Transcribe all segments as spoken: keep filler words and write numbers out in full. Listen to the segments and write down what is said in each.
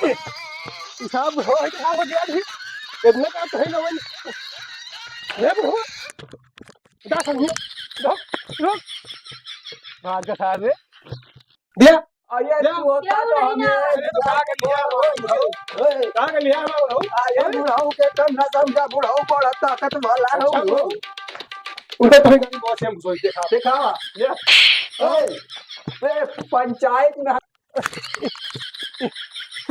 ई सब हो, का हो गया अभी? इतना का कहे ना वही। रे बुढ़ऊ, जा संगी, रुक, रुक। भाग जा सारे। दिया। अरे, दिया। तू होता तो हमें अरे, तो का कर लिया, बुढ़ऊ? ओए। का कर लिया, बुढ़ऊ? अरे, बुढ़ऊ के कम ना समझा, बुढ़ऊ बड़ा ताकत वाला अच्छा, हो। बुढ़ऊ। उनका तो गाड़ी बहुत सेम घुसोई, देखा। देखा? ये। ओए, ए, पंचायत में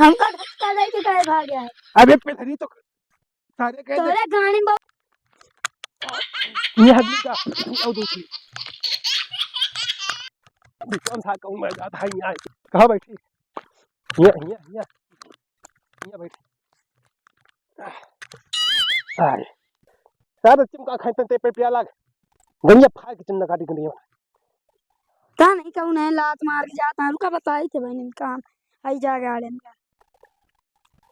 हमका धक्का दे के काहे भाग गया है? अबे पेलहरी तो सारे कह दे। तोरे गाड़ी में ये हगली का, आओ दूसरी। अभी कौन सा कहूँ मैं ज्यादा ही यहाँ। कहाँ बैठी? यहाँ, यहाँ, यहाँ। यहाँ बैठी। आए। सारे चिमका खाए तन ते पे पिया लाग। गंजा फाड़ के चिन्ह काटी गंजा। का नहीं कहूँ नहीं लात मार के जाता है। रुका बताई थे बहन इनका हम। आई जा गाड़ी में।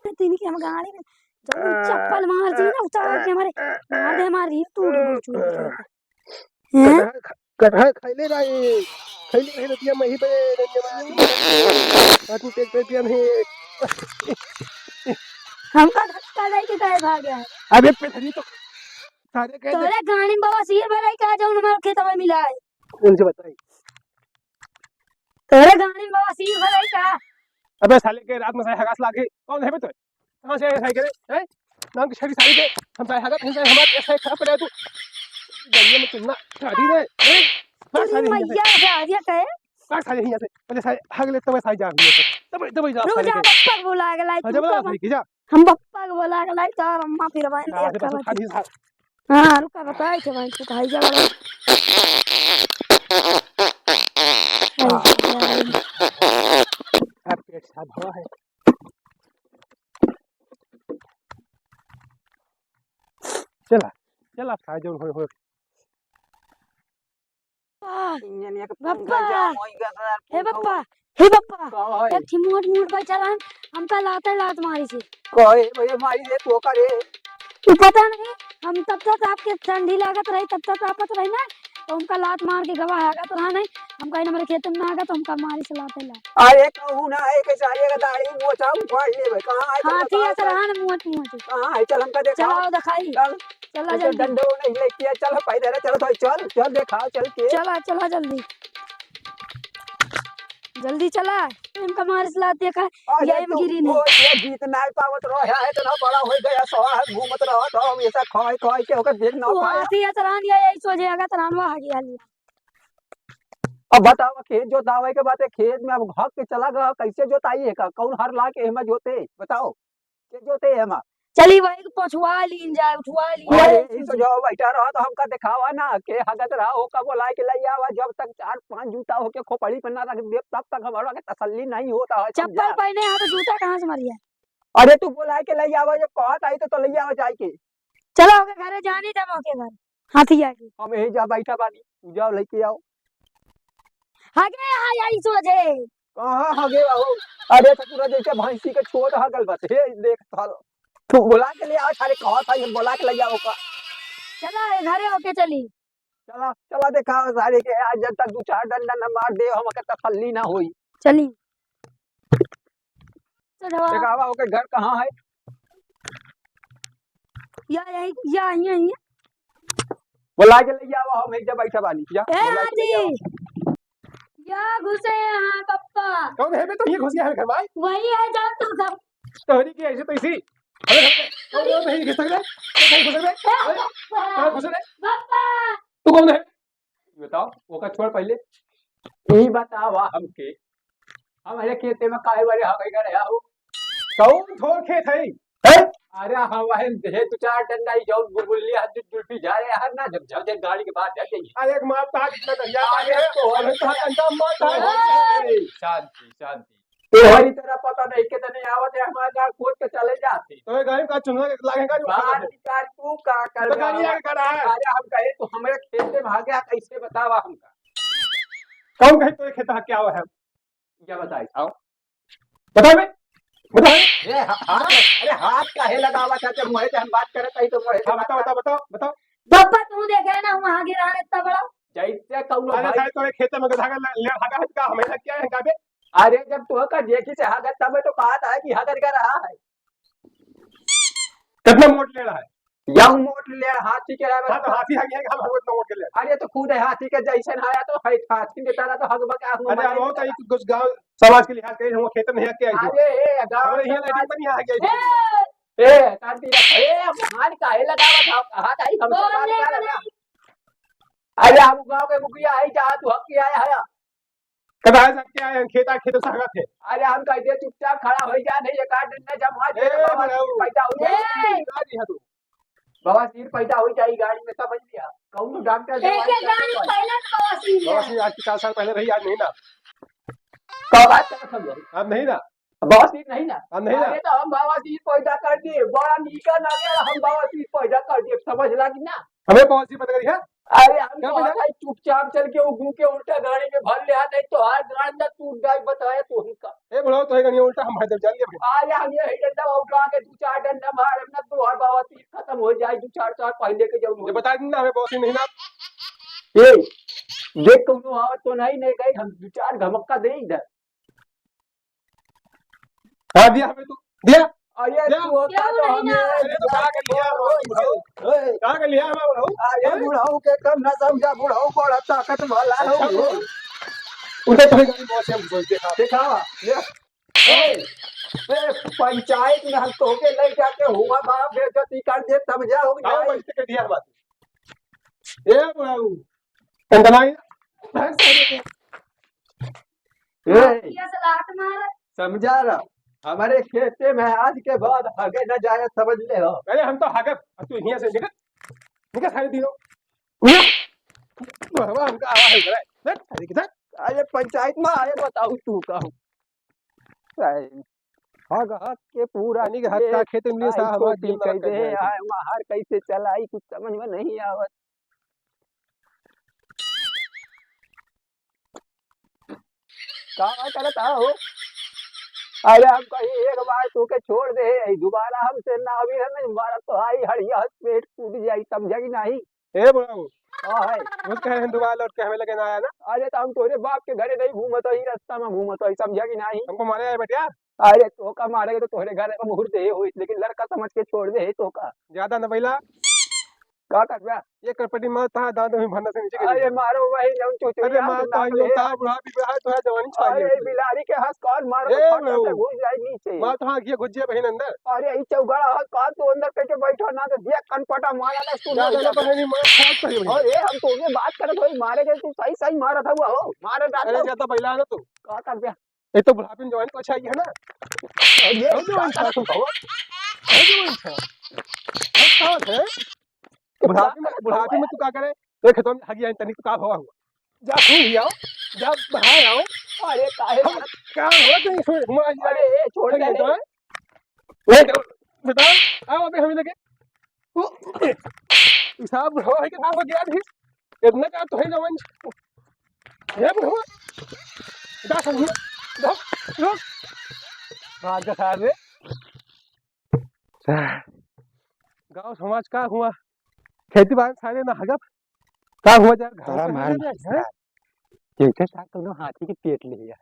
तीन की हम गाड़ी में जब चप्पल मार दी ना उतार के हमारे मार दे हमारी रीढ़ टूट गई चूर के। हैं? कटहर ख-, कटहर खैले रही, खैले रही रतिया मही पे रतिया मही। आदमी पेट पे पिया नहीं। हमका धक्का दे के काहे भाग गया? अबे पेलहरी तो सारे कह दे। तोरे गाड़ी में बवासीर भराई का जौन हमारे खेतवा में मिला है। उनसे बताई। तोरे गाड़ी में बवासीर भराई का? अबे साले के रात में साले हगास लागे। कौन है बे तू? कहाँ से आया साइकिल है? हैं? नाम की छड़ी साड़ी दे। हम सारे हगत, हम सारे हमारे ऐसा खराब पड़ा तू। गलियों में कितना शादी रे। हैं? काट तेरी सारे हिंसा से। मैया जा, जा कहे। काट सारे हिंसा से। पहले सारे हग ले, तब सारे जा हिंसा से। तब, तब जा रुक सारे जा, के। बप्पा के बोला के लाई, हाँ, तू जब कब भाई की जा। हम बप्पा के बोला के लाई, तो अम्मा फिर भाई हाँ, देख से बस कर उठा दी सारे। हाँ, रुका, बताए थे भाई, तू भाई जा बड़ा। हाँ। अब पेट साफ हुआ है। चला, चला, खा जौन होए, होए। आ, इंजनिया के बप्पा। पंखा जाम होई गया, सर, हे पंखा बप्पा, हे बप्पा, का है? एक ठे मोट मोट बच्चा रहन, हमका लाते लात मारी से। कहे भैया मारी से तो करे। तू पता नहीं, हम तब तक आपके ठंडी लागत रही, तब तक आपत रही ना, तो हमका लात मार के गवा हागत रहा नहीं, हमका इन हमारे खेत में ना आगा, तो हमका मारी से लाते ला। अरे कहूँ ना है कि सारे का दाढ़ी मोछा उखाड़ लेबे। कहाँ है? चल हाथी बताओ ऐसा तो। रहा ना मोट मोट। कहाँ है? चल हमका देखाओ। चलाओ दिखाई। चल। चला ऐसे जल्दी। डंडो नहीं लेके आ, चल पैदल है, चल भाई, चल, चल देखाओ, चल के। चला, चला जल्दी। जल्दी चला। इनका मार से लात देखा, अरे ये तू गिरी नहीं। वो ये जीत नहीं पावत रहो, है इतना बड़ा हो गया, सवा है घूमत रहो, तो हम ऐसा खाए खाए के ओकर देख ना वो पाए। हाथी है तरान, ये यही सोझे आगा तरान, वहाँ आ गया। अब बताओ, खेत जोतावे के बात है, खेत में अब घास के चला गया, कैसे जोताई है का? कौन हर ला के एमा जोते? बताओ, के जोते एमा? चली भाई, पछुआ लीन जाए, उठवा लीन अरे, जाए। ई तो जो बैठा रहा तो हमका दिखावा ना, के हगत रहा, ओका बोला के ले आवा, जब तक चार पांच जूता होके खोपड़ी पे ना रख दे, तब तक हमारा के तसल्ली नहीं होता है, चप्पल समझा? पहने हैं तो जूता कहाँ से मरिया? अरे, तू बोला के ले आवा, जब कहत आई तो, तो ले आवा जाए के। चला, ओके घरे जानी, जब ओके घर। हाथी आगे। हम यही जा बैठा बानी, तू जाओ लेके आओ। आगे आ जाई सोझे। कहाँ आगे आओ? अरे ससुरा जैसे भैंसी के छोट हगल बस। हे देख साल। तू बोला के ले आओ, सारे कहा था ये बोला के ले आओ का। चला, ए घरे होके चली। चला, चला देखा सारे के आज जब तक दो चार डंडा न मार दे, हमके तसल्ली ना होई। चली। चढ़वा। देखावा ओके घर कहाँ है? या, या, या, या, या। बोला के ले आवा, हम एक जगह बैठा बानी। या, ए, बोला के ले आजी। आवा। या घुसे यहाँ, पप्पा। कौन है बे? तो ये घुस गया है घर में? वही है, जान तुम सब। तोहरी की ऐसे तैसी। अरे, अरे, अरे, नहीं घुस सकते? नहीं घुस सकते? ए, अरे, पप्पा। कहाँ घुस रहे? पप्पा। तू कौन है? ये बताओ, ओका छोड़ पहले। ई बतावा हमके, हमारे खेते में काहे वाले हगई करे हो? कौन थोर खेत है? हैं? अरे हमारे देहे दो चार डंडा ही जौन बुलबुलिया है, जो जुल्फी जा रहे हैं ना, जब जब जब गाड़ी के बाहर जा जाइए। अरे एक मार ताक इतना करिया अरे मारे। तो अरे तो हंडा मार ताक। अरे शांति, शांति। तोहरी तरह पता नहीं कितने आवत है, हमारे गाँव कूद के चले जाते। तो ये गाड़ी का चुनवा के लागेगा जो बाहर निकाल, तू का कर तो गाड़ी रहा? आगे खड़ा है। अरे हम कहे तो हमारे खेते में भाग गया, कैसे बतावा हमका? कौन कहे तो ये खेता क्या हुआ है? क्या बताई? आओ। बता बे, बता बे। ए, हा-, हाथ, अरे हाथ काहे लगावा चाचा? मुँहे से हम बात करत हई तो मुँहे से हाँ, बात बताओ, कर। बताओ, बताओ, बताओ। बप्पा, तू देखे ना, वहाँ गिरा है इतना बड़ा। जैसे कौनो अरे भाई साहब, तो एक खेते में गधा का ले, ले भागा है, का हमें लग क्या है, का बे? अरे, जब तोहका देखी से हगत, तबे तो कहत है कि हगत का रहा है। कितना मोट लेड़ है? यह मोट लेड़ हाथी के रहा है। हाँ, तो हाथी हगी है कि हम हगत इतना मोट के लेड़? अरे, तो खुद है हाथी के जैसन है, तो है हाथी के तरह तो हगबा का हम अरे, हम तो एक कुछ गाँव समाज के लिहाज करी, हम खेत में हग के आई हो। अरे, ए, गाँव हमारे यहाँ समाज लैट्रिन बनी है, हग आई। ए, ए, तार तीरा, ए, हम हाथ काहे लगावत हो? कहाँ जाई? हमसे बात कर ना। अरे, हम गाँव के मुखिया है, जहाँ तू हग के आया है। कदा है सबके आए हैं, खेता खेत से हगत है। अरे हम कह दे चुपचाप खड़ा हो जा, नहीं एक आध दिन में जब वहाँ ए, जाए, बवासीर बड़ऊ। पैदा हो जाए। ए! का जी है तू? बवासीर पैदा हो जाए गाड़ी में, समझ लिया। कौनो डॉक्टर एक दवाई एक कर गाड़ी दे। पहले बवासीर है। बवासीर आज के चार साल पहले रही, आज नहीं ना। कब आज तक हम लोग? आज नहीं ना। बवासीर नहीं ना। आज नहीं ना। अरे तो हम बवासीर पैदा कर दिए, बड़ा नीका ना गया, हम बवासीर पैदा कर दिए, समझ ला कि ना? हमें बवासीर पैदा करी है? अरे हम क्या तो पैदा? आज चुपचाप चल के वो गू के उल्टा गाड़ी में भर ले आते, तो हर गांड ना टूट जाए, बताया तो हमका। ए बुढ़ऊ, तो है गनिया उल्टा हम भर दे, चल के भाई। अरे हम ये डंडा उठा के दो चार डंडा मार, हम ना तो हर बवासीर खत्म हो जाए, दो चार साल पहले के जब ये बता दिन ना, हमें बवासीर नहीं ना। ए, देख कौनो आवत तो नहीं, नहीं गई, हम दो चार घमक्का दे इधर। हाँ, दिया हमें तू, दिया। अरे, दिया। तू होता तो हमें अरे, तो कहाँ के लिया हमें बुढ़ऊ? ओए। कहाँ के लिया हमें बुढ़ऊ? अरे, हैं? बुढ़ऊ के कम ना समझा, बुढ़ऊ बड़ा ताकत वाला है अच्छा, वो। बुढ़ऊ। उनका तो है गाड़ी बहुत से हम सोचते हैं। देखा, ये, ए, ए, पंचायत में हम तोहके ले जाके हुआ बड़ा बेइज्जती कर दे, समझा हो कि हाँ, नहीं? वैसे के दिया बात। ए, बुढ़ऊ, टंटनाई, भैंस को देखे। ए, ये से लात मार। समझा रहा, हमारे खेते में आज के बाद हगे न जाए, समझ ले हो। अरे हम तो हगे, अब तू हियां से निकल, निकल सारे तीनों। निकल। बरवा हमका आवा है, निकल। निकल, निकल। अरे पंचायत में आए, बताऊ तू कहू। हग हग के पूरा यानी कि हग का खेत में लिए आई साहब हमारा चोटी जीवन कह दे, आए, वहाँ हर कैसे चलाई, कुछ समझ में नहीं आवत। का करत हो? अरे हम कहीं एक बार तोके छोड़ दे, दोबारा हमसे ना अभी हमें मारा तो आई हड़िया पेट फूट जाई, समझा कि नहीं? ए बुढ़ऊ, का है? वो कहे हम दोबारा लौट के हमें लगे ना आया ना। अरे तो हम तोरे बाप के घरे नहीं घूमत हई, रास्ता में घूमत हई, समझा कि नहीं? हमको मारे आए बेटिया। अरे तोका मारे तो तोरे घर में मुहूर्त दे होई, लेकिन लड़का समझ के छोड़ दे तोका। ज्यादा न बैला। का करबा? ये करपटी मार तहा दांत में भरना से नीचे गिर अरे जाएगा। मारो वही जौन चुचुरी अरे आंख मार नाक तहा ले। लोटा बुढ़ा भी रहा है, तोरा जवानी छा अरे गया। बिलारी के हंस कौन मारो अरे तो फट से बुढ़ऊ। घुस जाए नीचे। मार तहा घिया घुजिया बहिन अंदर। अरे ई चौगड़ा है का तू अंदर करके बैठो ना तो देख कनपटा मारा ना सुन। ज्यादा ना बहनी मार फाट करी भैया। अरे हम तो ये बात करत होई मारे के तू सही सही मारत हुआ हो। मारे अरे जाता ज्यादा बैला ना तू। का कर दिया? ये तो बुढ़ापे में जवानी तो अच्छा ही है ना। अरे बहुत जवान था तू। बहुत जवान था। बहुत जवान है। बुढ़ापे में, बुढ़ापे में तू का करे? तो खेतों में हगी आई तनिक तो का भवा हुआ। जा तू ही आओ, जा बाहर आओ। अरे काहे हम मारत? का हो तुम इसमें घुमा जा? अरे ए, छोड़ दे रे। तो है? ए, तो बताओ, आओ अबे हमें लगे। हिसाब हो है कि ना हो गया अभी? इतना का तो है जवान। ए बुढ़वा, जा समझिए। जा, रुक। भाग जा सारे। गाँव समाज का हुआ? खेती बाड़ी सारे ना हगब। का हुआ यार? गाँव तोरा का मार हुआ मार यार, हैं? सार। जैसे सार कौनो हाथी के पेट ले गया।